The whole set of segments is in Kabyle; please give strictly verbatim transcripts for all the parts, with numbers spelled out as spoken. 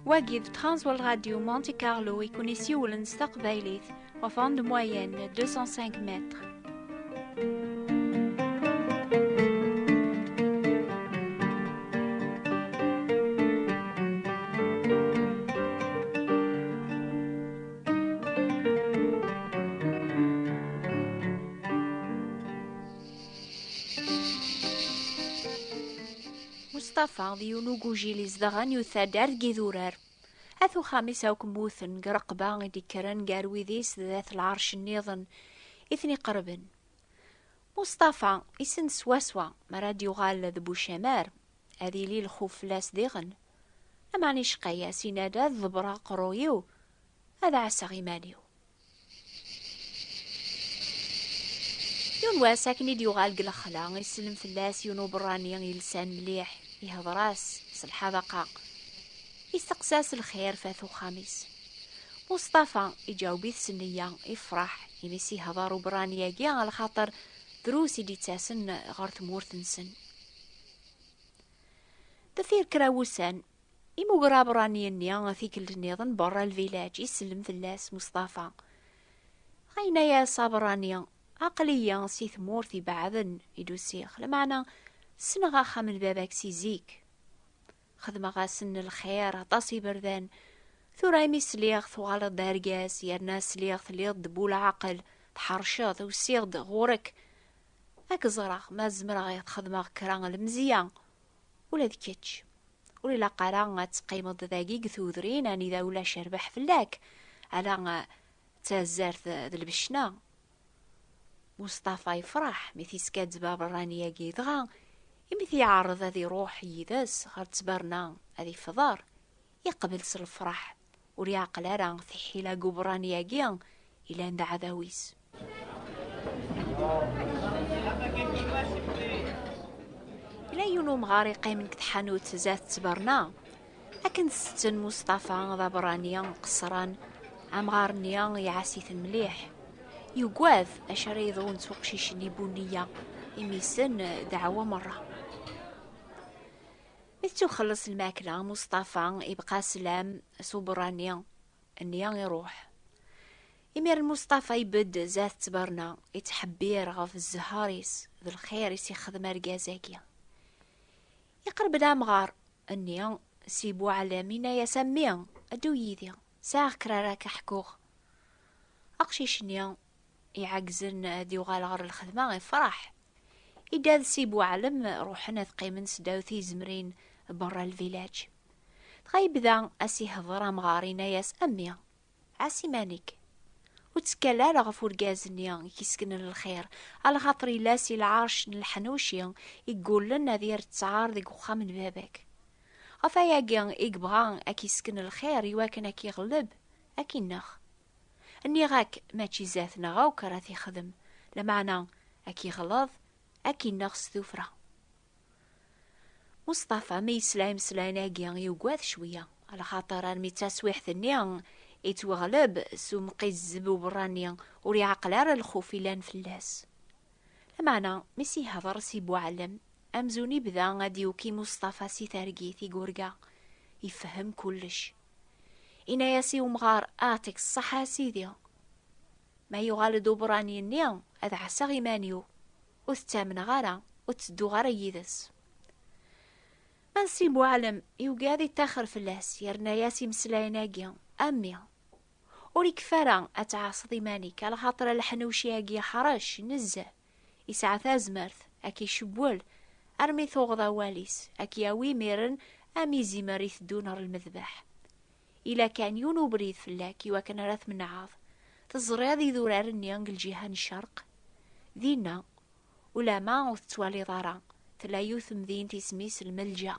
Wagi d Transworld Radio Monte Carlo i kun-isiwlen s taqbaylit, ɣef onde moyenne deux cent cinq mètres. Mustafa d yiwen ugujil izedɣen yuta-d ar deg idurar. At uxxam-is akk mmuten deg rreqba i d-ikkren gar wid-is d at lɛerc nniḍen i ten-iqerben. Mustafa issen swaswa mi ara d-yuɣal d Bucamar, ad yili lxuf fell-as diɣen. Lameɛna icqa-yas, yenna-d: "Ad ḍebbreɣ aqerruy-iw, ad ɛasseɣ iman-iw." Yiwen wass, akken i d-yuɣal deg lexla, isellem fell-as yiwen uberrani yelsan mliḥ, ihḍer-as s lḥadaqa, isteqsa-s lxir f at uxxam-is. Mustafa iǧaweb-it s nneyya, ifreḥ imi s-ihḍer uberrani-agi, lxaṭer drus i d-ittasen ɣer tmurt-nsen. Deffir kra wussan, imuger aberrani-nni tikkelt nniḍen berra lvilaǧ, isellem fell-as Mustafa. Yenna-yas aberrani: "Aql-iyi si tmurt ibeɛden i d-usiɣ, lameɛna ssneɣ axxam n baba-k si zik. Xedmeɣ-asen lxir aṭas iberdan. Tura imi sliɣ tuɣaleḍ d argaz, yerna sliɣ telliḍ d bu leɛqel, tḥerceḍ, usiɣ-d ɣur-k. Ad k-ẓreɣ ma zemreɣ ad xedmeɣ kra n lemzeyya ula d kečč. Ur ilaq ara ad teqqimeḍ dagi deg tudrin anida ulac rrbeḥ fell-ak, ala d tazzart d lbecna." Mustafa yefreḥ mi t-iskaddeb aberrani-agi, dɣa imi t-iɛreḍ ad iruḥ yid-s ɣer ttberna ad ifḍer, iqbel s lefraḥ, ur iɛqel ara tiḥila n uberrani-agi ilan d aɛdaw-is. Yella yiwen umɣar iqqimen deg tḥanut zdat ttberna. Akken setten Mustafa d aberrani qeṣṣren, amɣar-nni iɛass-iten mliḥ. Yugad acu ara yeḍrun s uqcic-nni bu nneyya, imi issen ddeɛwa merra. Mi tettuxelleṣ lmakla, Mustafa ibqa sslam s uberrani-nni iruḥ. Imiren Mustafa ibedd zdat ttberna, ittḥebbir ɣef zzher-is d lxir i s-ixdem argaz-agi. Iqreb-d amɣar-nni, Si Buɛlem, yenna-yas: "A mmi, ddu yid-i, sɛiɣ kra ara k-ḥkuɣ." Aqcic-nni iɛeggzen ad yuɣal ɣer lxedma ifreḥ. Idda d Si Buɛlem, ruḥen ad qqimen seddaw tizemrin berra lvilaǧ. Dɣa yebda as-ihḍer amɣar, yenna-yas: "A mmi, ɛass iman-ik. Ur ttkal ara ɣef urgaz-nni i k-iseknen lxir, alaxaṭer yella si lɛerc n leḥnuci i yeggulen ad yerr ttɛar deg uxxam n baba-k. Ɣef ayagi i yebɣa ad k-isken lxir iwakken ad k-iɣelleb, ad k-ineɣ. Nniɣ-ak mačči zdat-neɣ akk ara t-ixdem, lameɛna ad k-iɣleḍ, ad k-ineɣ s tuffra." Mustafa mi yesla imeslayen-agi yugad cwiya, alaxaṭer armi d taswiḥt-nni yettweɣleb s umqizzeb uberrani, ur iɛeqqel ara lxuf ilan fell-as. Lameɛna mi s-ihder Si Buɛlem, amzun ibda ad d-yuki Mustafa si targit i yurga, ifhem kullec. Inna-yas i umɣar: "Aɛṭik ṣṣeḥḥa a sidi. Ma yuɣal-d uberrani-nni, ad ɛasseɣ iman-iw. Ur t-ttamneɣ ara, ur ttedduɣ ara yid-s." Ma d Si Buɛlem, yugad ittaxer fell-as, yerna-yas imeslayen-agi: "A mmi, ur ikfi ara ad tɛasseḍ iman-ik, alaxaṭer leḥnuci-agi yeḥrec nezzeh, yesɛa tazmert ad k-icewwel armi tuɣeḍ awal-is, ad k-yawi imiren am izimer iteddun ɣer lmedbeḥ. Ila kan yiwen ubrid fell-ak iwakken ara tmenɛeḍ. Teẓriḍ idurar-nni deg lǧiha n ccerq? Dinna, ulama ur tettwaliḍ ara, tella yiwet temdint isem-is Lmelǧa.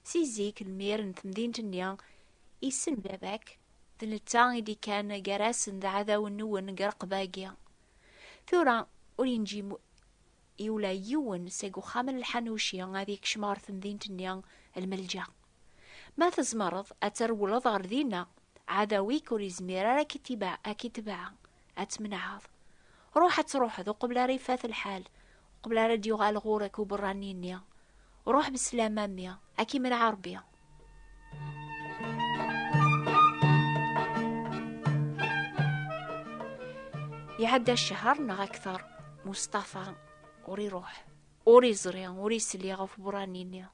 Si zik, lmir n temdint-nni issen baba-k, d netta i d-ikkan gar-asen d aɛdaw-nwen deg rreqba-agi. Tura ur yenǧi mu-, i ula yiwen seg uxxam n lḥanuci ad ikcem ɣer temdint-nni Lmelǧa. Ma tzemreḍ ad trewleḍ ɣer dinna, aɛdaw-ik ur izmir ara ad k-itbeɛ, ad k-itbeɛ, ad tmenɛeḍ. Ruḥ ad truḥeḍ uqbel ara ifat lḥal, uqbel ara d-yuɣal ɣur-k uberrani-nni. Ruḥ beslama, a mmi, ad k-imenɛ Ṛebbi." Iɛedda ccher neɣ akter, Mustafa ur iruḥ, ur iẓri, ur isli ɣef uberrani-nni.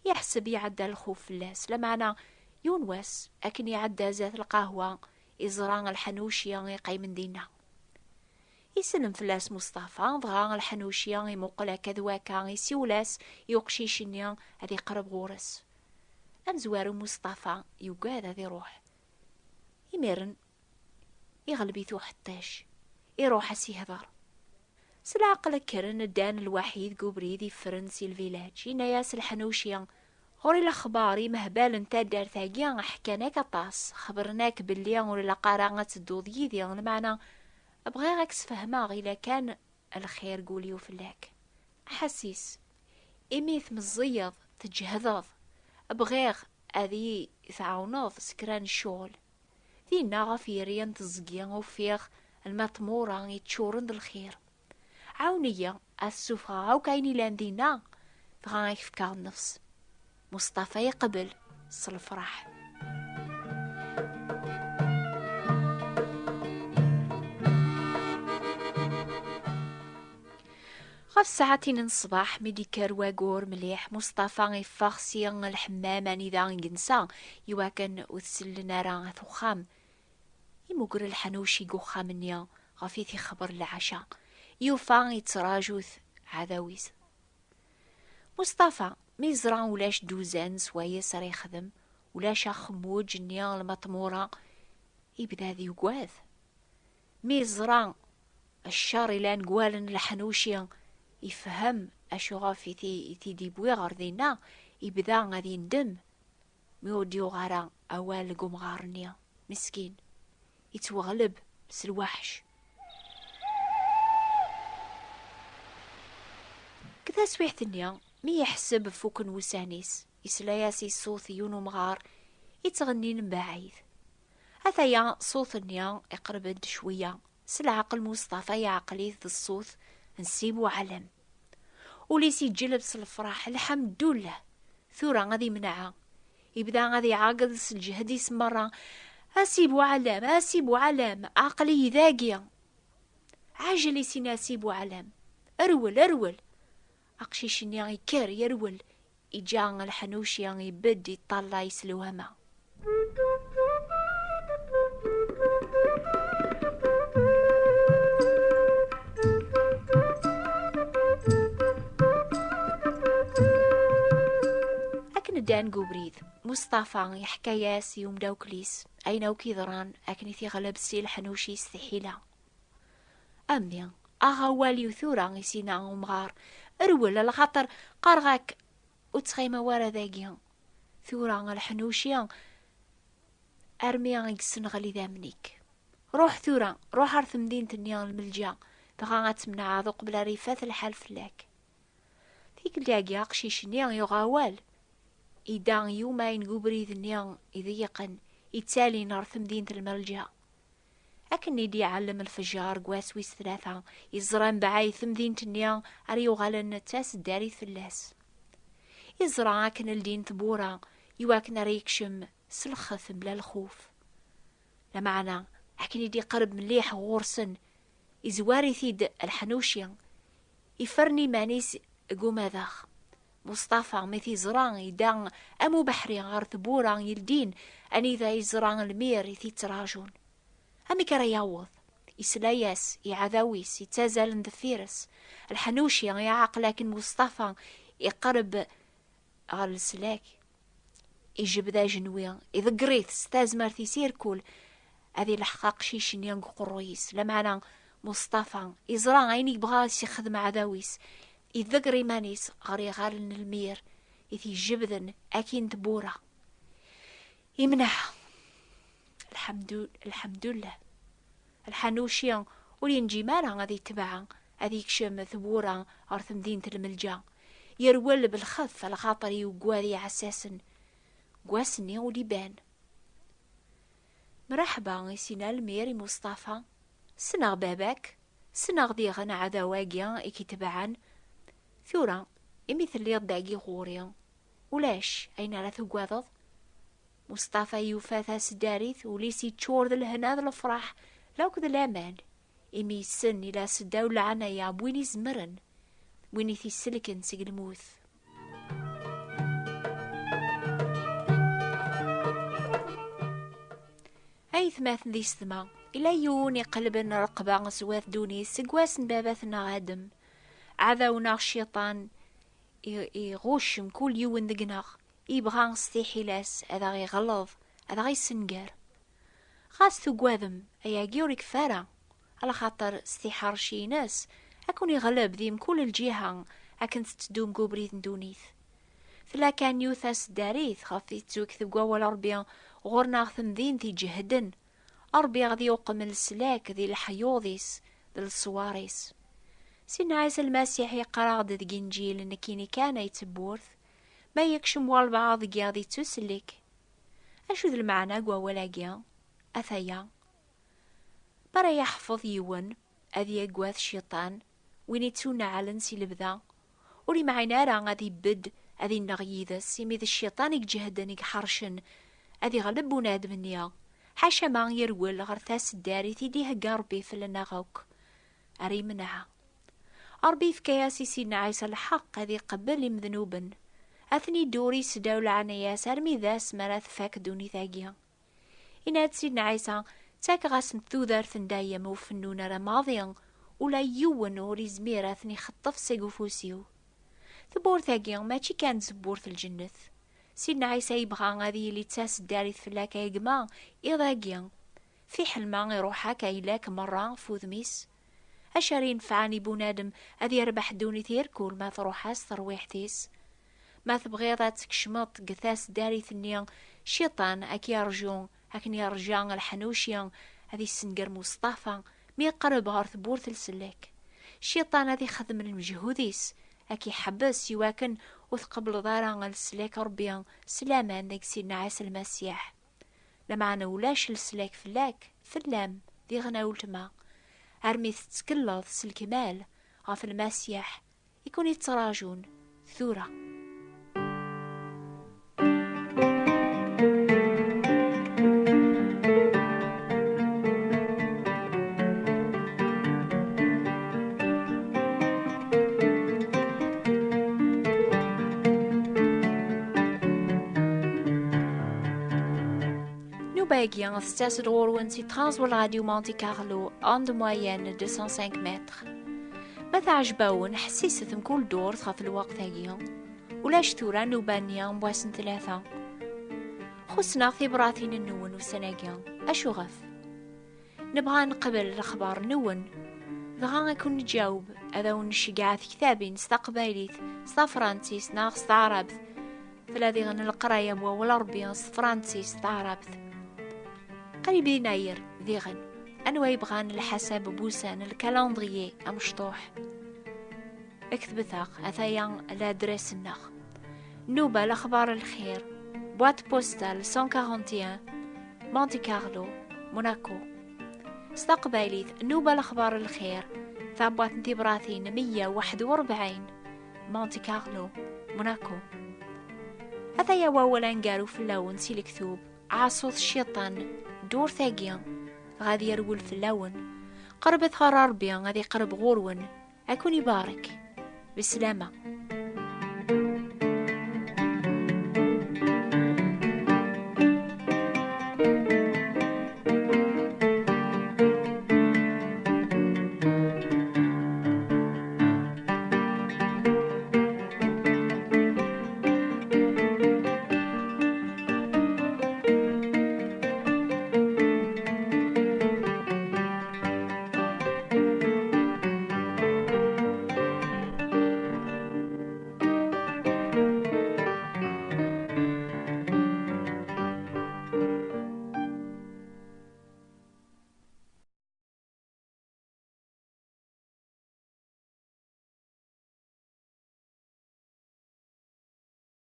Yeḥseb iɛedda lxuf fell-as, lameɛna yiwen wass, akken iɛedda zdat lqahwa, iẓra lḥanuci iqqimen dinna. Isellem fell-as Mustafa, dɣa lḥanuci imuqel akka d wakka, isiwel-as i uqcic-nni ad iqreb ɣur-s. Amezwaru Mustafa yugad ad iruḥ. Imiren, iɣleb-it uḥeṭṭic, iruḥ as-ihder. S leɛqel kkren, ddan lwaḥid deg ubrid iffren si lvilaǧ. Yenna-yas lḥanuci: "Ɣur-i lexbar, imehbal n taddart-agi ḥkan-ak aṭas, xebren-ak belli ur ilaq ara ad tedduḍ yid-i, lameɛna bɣiɣ ad k-sfehmeɣ ila kan lxir deg wul-iw fell-ak. Ḥassis, imi tmeẓẓiyeḍ, tǧehdeḍ, bɣiɣ ad iyi-tɛawneḍ s kra n ccɣel." Dinna ɣef yiri n teẓgi ufiɣ lma tmura yeččuren d lxir. Ɛawen-iyi ad ssufɣeɣ akk ayen ilan dinna, dɣa ad k-fkeɣ nnefs. Mustafa yeqbel s lefraḥ. Ɣef ssaɛtin n ṣṣbeḥ, mi d-ikker wagur mliḥ, Mustafa iffeɣ si lḥemmam anida i yensa, iwakken ur t-sellen ara at uxxam. Imuger lḥanuci deg uxxam-nni ɣef i t-ixber lɛaca. Yufa yettraǧu-t ɛdaw-is. Mustafa, mi yeẓra ulac dduzan swayes ara yexdem, ulac axemmuǧ-nni lmatmura, ibda ad yugad. Mi yeẓra ccer ilan deg wallen n leḥnuci, ifhem acu ɣef i ti-, i t-id-iwwi ɣer dinna, ibda ad yendem mi ur d-yuɣ ara awal deg umɣar-nni. Meskin, yettweɣleb s lwaḥc. Deg taswiḥt-nni, mi yeḥseb fukken wussan-is, yesla-yas i ṣṣut yiwen umɣar yettɣennin mbaɛid. Ataya ṣṣut-nni iqreb-d cwiya. S leɛqel Mustafa yeɛqel-it d ṣṣut n Si Buɛlam. Ul-is iǧǧelleb s lefraḥ: "Lḥemdullah, tura ad imneɛ." Ibda ad iɛeggeḍ s lǧehd-is merra: "A Si Buɛlam, a Si Buɛlam, aql-iyi dagi! Ɛjel!" Isin a Si Buɛlam: "Rwel, rwel!" Aqcic-nni ikker yerwel, iǧǧa lḥanuci ibedd iṭṭalay s lewhama. Akken ddan deg ubrid, Mustafa yeḥka-yas i umdawkel-is ayen akk yeḍran akken i t-iɣleb Si Lḥanuci s tḥila. "A mmi, aɣ awal-iw tura," isin-a umɣar. "Rwel, lxaṭer qqareɣ-ak ur ttɣima wara dagi. Tura a Lḥanuci, armi i yessenɣel idammen-ik. Ruḥ tura, ruḥ ar temdint-nni n Lmelǧa, dɣa ad temneɛeḍ uqbel ara ifat lḥal fell-ak." Tikkelt-agi aqcic-nni yuɣ awal. Idda yumayen deg ubrid-nni iḍeyyiqen, ittalin ɣer temdint n Lmelǧa. Akken i d-iɛellem lefjer deg wass wis tlata, iẓra mbaɛid temdint-nni ara yuɣalen d taseddarit fell-as. Iẓra akken ldin tewwura, iwakken ara yekcem s lxef mebla lxuf. Lameɛna, akken i d-iqerreb mliḥ ɣur-sen, izwar-it-id Lḥanuci, ifren iman-is deg umadaɣ. Mustafa, mi t-iẓra, idda am ubeḥri ɣer tewwura ildin, anida iẓra lmir i t-ittrajun. Amek ara yaweḍ? Isla-yas i ɛdaw-is ittazalen deffir-s. Lḥanuci iɛaqel akken Mustafa iqerreb ɣer leslak. Ijbed ajenwi, iḍegger-it s tazmert-is irkul ad ileḥq aqcic-nni deg uqerruy-is. Lameɛna Mustafa iẓra ayen i yebɣa ad s-ixdem ɛdaw-is, iḍegger iman-is ɣer iɣallen n lmir i t-ijebden akkin tewwura. Imneɛ. Lḥemdu-, lḥemdullah. Lḥanuci ur yenǧim ara ad itbeɛ, ad ikcem tewwura ɣer temdint n Lmelǧa. Yerwel belxef, lxaṭer yuggad iɛessasen. Deg wass-nni ur d-iban. Mraḥba, isin-a lmir i Mustafa. Ssneɣ baba-k, ssneɣ diɣen aɛdaw-agi i k-itebɛen. Tura, imi telliḍ dagi ɣur-i, ulac ayen ara tugadeḍ. Mustafa yufa taseddarit, ul-is yeččur d lehna d lefraḥ, lakk d laman. imi yessen ila seddaw leɛnaya n win izemren, win i t-isselken seg lmut. Aytmaten d yessetma, ila yiwen iqelben rreqba s wat ddunit seg wass n baba-tneɣ Adem. Aɛdaw-nneɣ Cciṭan i-, iɣucc mkul yiwen deg-neɣ, ibɣa s tiḥila-s ad aɣ-iɣelleḍ, ad aɣ-issenger. Ɣas tugadem, ayagi ur ikfi ara, alaxaṭer s tiḥerci-ines ad ken-iɣleb di mkul lǧiha akken tetteddum deg ubrid n ddunit. Tella kan yiwet taseddarit ɣef i tettwek deg wawal Ṛebbi ɣur-neɣ temdint iǧehden. Ṛebbi ad iqem leslak di leḥyuḍ-is d leṣwar-is. Sidna Ɛisa Lmasiḥ yeqqar-aɣ-d deg Inǧil: "Nekkini kan ay d tewwurt, ma yekcem walbeɛḍ deg-i ad ittusellek." Acu d lmeɛna n wawal-agi? Ataya. Mi ara yeḥfeḍ yiwen, ad yaggad Cciṭan, win ittuneɛlen si lebda, ur imɛin ara ad ibedd, ad inneɣ yid-s, imi d Cciṭan i iǧehden, i iḥercen, ad iɣleb bunadem-nni, ḥaca ma yerwel ɣer taseddarit i d-ihegga Ṛebbi fell-aneɣ akk. Ara imneɛ. Ṛebbi yefka-yas i Sidna Ɛisa lḥeqq ad iqebbel imednuben. Ad ten-idur i seddaw leɛnaya-s armi d ass mi ara tfak ddunit-agi. Yenna-d Sidna Ɛisa: "Ttakeɣ-asen tudert n dayem, ur fennun ara maḍi, ula yiwen ur izmir ad ten-ixeṭṭef seg ufus-iw." Tewwurt-agi mačči kan d tewwurt n lǧennet. Sidna Ɛisa yebɣa ad yili d taseddarit fell-ak a gma iḍ-agi. Fiḥel ma iruḥ-ak ayla-k merra f udem-is. Acu ara yenfɛen i bunadem ad yerbeḥ ddunit irkul ma truḥ-as terwiḥt-is? Ma tebɣiḍ ad tkecmeḍ deg taseddarit-nni, Cciṭan ad k-yerǧu akken yerǧa leḥnuci ad issenger Mustafa mi iqerreb ɣer tewwurt n leslak. Cciṭan ad ixdem lmeǧhud-is ad k-iḥebbes iwakken ur tqebbleḍ ara leslak Ṛebbi s laman deg Sidna Ɛisa Lmasiḥ. Lameɛna ulac leslak fell-ak, fell-am, diɣen a weltma, armi tettkelleḍ s lekmal ɣef Lmasiḥ i ken-ittraǧun tura. Nnuba-agi tettas-d ɣur-wen si Transworld Radio Monte Carlo, onde moyenne deux cent cinq mètres. Ma teɛjeb-awen, ḥessiset mkul ddurt ɣef lweqt-agi. Ulac tura nnuba-nni n wass n tlata. Xussen-aɣ tibratin-nwen ussan-agi. Acuɣef? Nebɣa ad neqbel lexbar-nwen, dɣa ad ken-nǧaweb, ad awen-nceggeɛ tektabin s taqbaylit, s tafransist neɣ s taɛrabt. Tella diɣen leqraya n wawal Ṛebbi s tefransist, taɛrabt. Qrib d inayer diɣen. Anwa yebɣan lḥasab n wussan, lkalandriye amecṭuḥ? Ketbet-aɣ, ataya ladres-nneɣ. Nnuba lexbar lxir, boîte postale cent quarante et un, Monte Carlo, Monaco. S taqbaylit, Nnuba lexbar lxir, tabwaṭ n tibratin meyya u waḥed u rebɛin, Monte Carlo, Monaco. Ataya wawal aneggaru fell-awen si lektub: "Ɛaṣut Cciṭan ddurt-agi, dɣa ad yerwel fell-awen. Qerbet ɣer Ṛebbi, ad iqerreb ɣur-wen." Ad ken-ibarek. Beslama.